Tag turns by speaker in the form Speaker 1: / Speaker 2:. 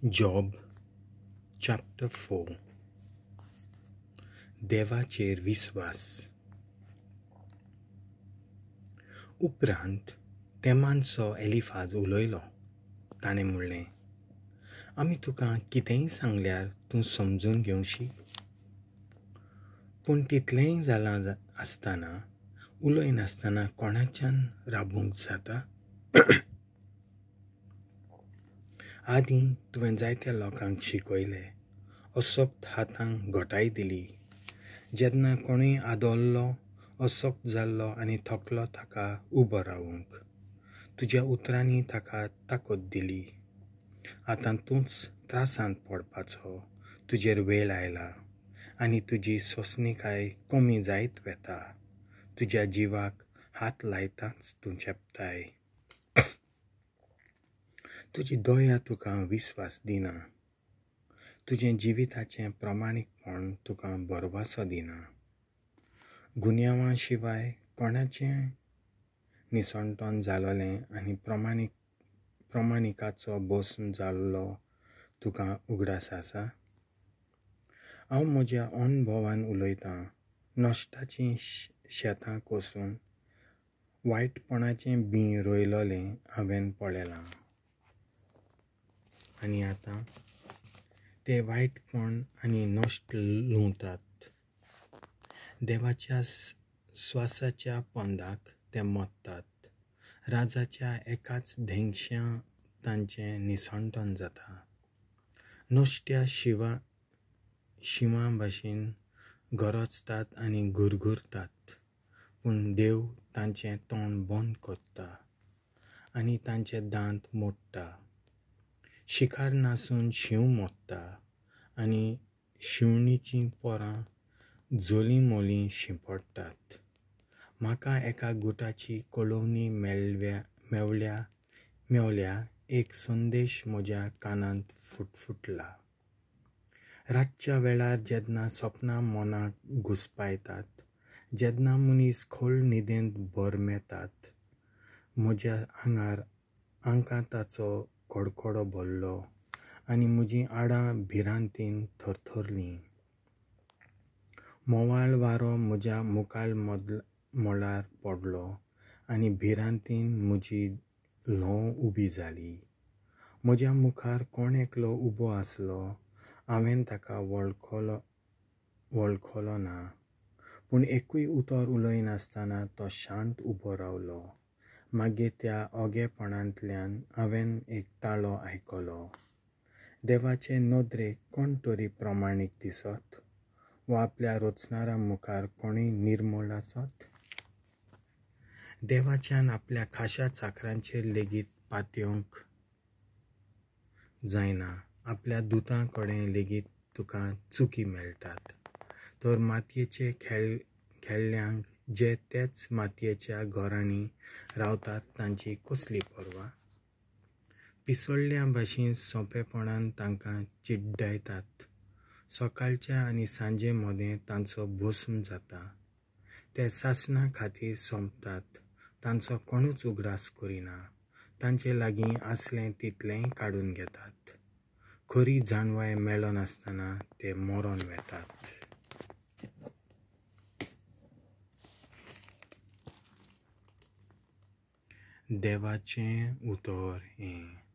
Speaker 1: Job chapter 4. देवाचेर विस्वास. उपरांत तेमानचो एलिफाज उलयलो. ताणें म्हणलें, आमी तुका कितेंय सांगल्यार तूं समजून घेवशी, पूण तितलेंय जालां आसतना उलयनासतना कोणाच्यान राबूंक जाता? आदीं तुवें जायत्या लोकांक शिकयले, असक्त हातांक घटाय दिली. जेन्ना कोणूय आदल्लो, असक्त जाल्लो आनी थकलो ताका उबो रावूंक तुज्या उतरांनी ताका ताकद दिली. आतां तूंच त्रासांत पडपाचो तुजेर वेळ आयला आनी तुजी सोंसणीकाय कमी जायत वता. तुज्या जिवाक हात लायताच तूं चेपताय. तुजी दया तुका विस्वास दिना, तुजें जिविताचें प्रमाणीकपण तुका भरवासो दिना. गुन्यांवा शिवाय कोणाचें निसणटन जालोलें आनी प्रमाणिकाचो भस्म जाल्लो तुका उगडास आसा? हांव म्हज्या अणभवान उलयतां. नश्टाचीं शेतां कोसून वायटपणाचें बीं रोयलोलें हांवें पळयलां आनी आतां ते वायटपण आनी नश्ट लुंवतात. देवाच्या स्वासाच्या पंदाक ते मरतात. राजाच्या एकाच धेंगश्या तांचें निसणटन जाता. नश्ट्या शिंवा भाशेन गरजतात आनी गुरगुरतात, पूण देव तांचें तोंड बंद करता आनी तांचे दांत मोडटा. शिकार नासून शींव मोडटा आनी शिवणीचीं पोरां जोलीं मोलीं शिंपडटात. म्हाका एका गुटाची कळोवणी मेवल्या. एक संदेश म्हज्या कानांत फुटफुटला. रातच्या वेळार जेन्ना सपनां मनाक घुस्पायतात, जेन्ना मनीस खोल न्हिदेंत भरमेतात, म्हज्या आंगार आंकांताचो कडकडो भरलो आनी म्हजीं आडां भिरांतीन थरथरलीं. म्होंवाळ वारो म्हज्या मुखार मळार पडलो आनी भिरांतीन म्हजी ल्हंव उबी जाली. म्हज्या मुखार कोण एकलो उबो आसलो. हांवें ताका वळखलो ना, पूण एकूय उतर उलयनासतना तो शांत उबो रावलो. मागीर त्या ओगेपणांतल्यान हांवें एक ताळो आयकलो. देवाचे नदरेक कोण तरी प्रमाणीक दिसत वा आपल्या रचणारा मुखार कोणूय निर्मळ आसत? देवाच्यान आपल्या खाशा चाकरांचेर लेगीत पातयेवंक जायना. आपल्या दुतां कडेन लेगीत तुका चुकी मेळटात. तर मातयेचे खेळ्यांक जे तेच मातयेच्या घरांनी रावतात तांची कसली पर्वा? पिसडल्या भाशेन सोंपेपणान तांकां चिड्डायतात. सकाळच्या आनी सांजे मदें तांचो भस्म जाता. ते सासणा खातीर सोंपतात. तांचो कोणूच उगडास करिना. तांचे लागीं आसलें तितलेंय काडून घेतात. खरी जाणवाय मेळनासतना ते मरोन वेतात. देवाचें उतर हें.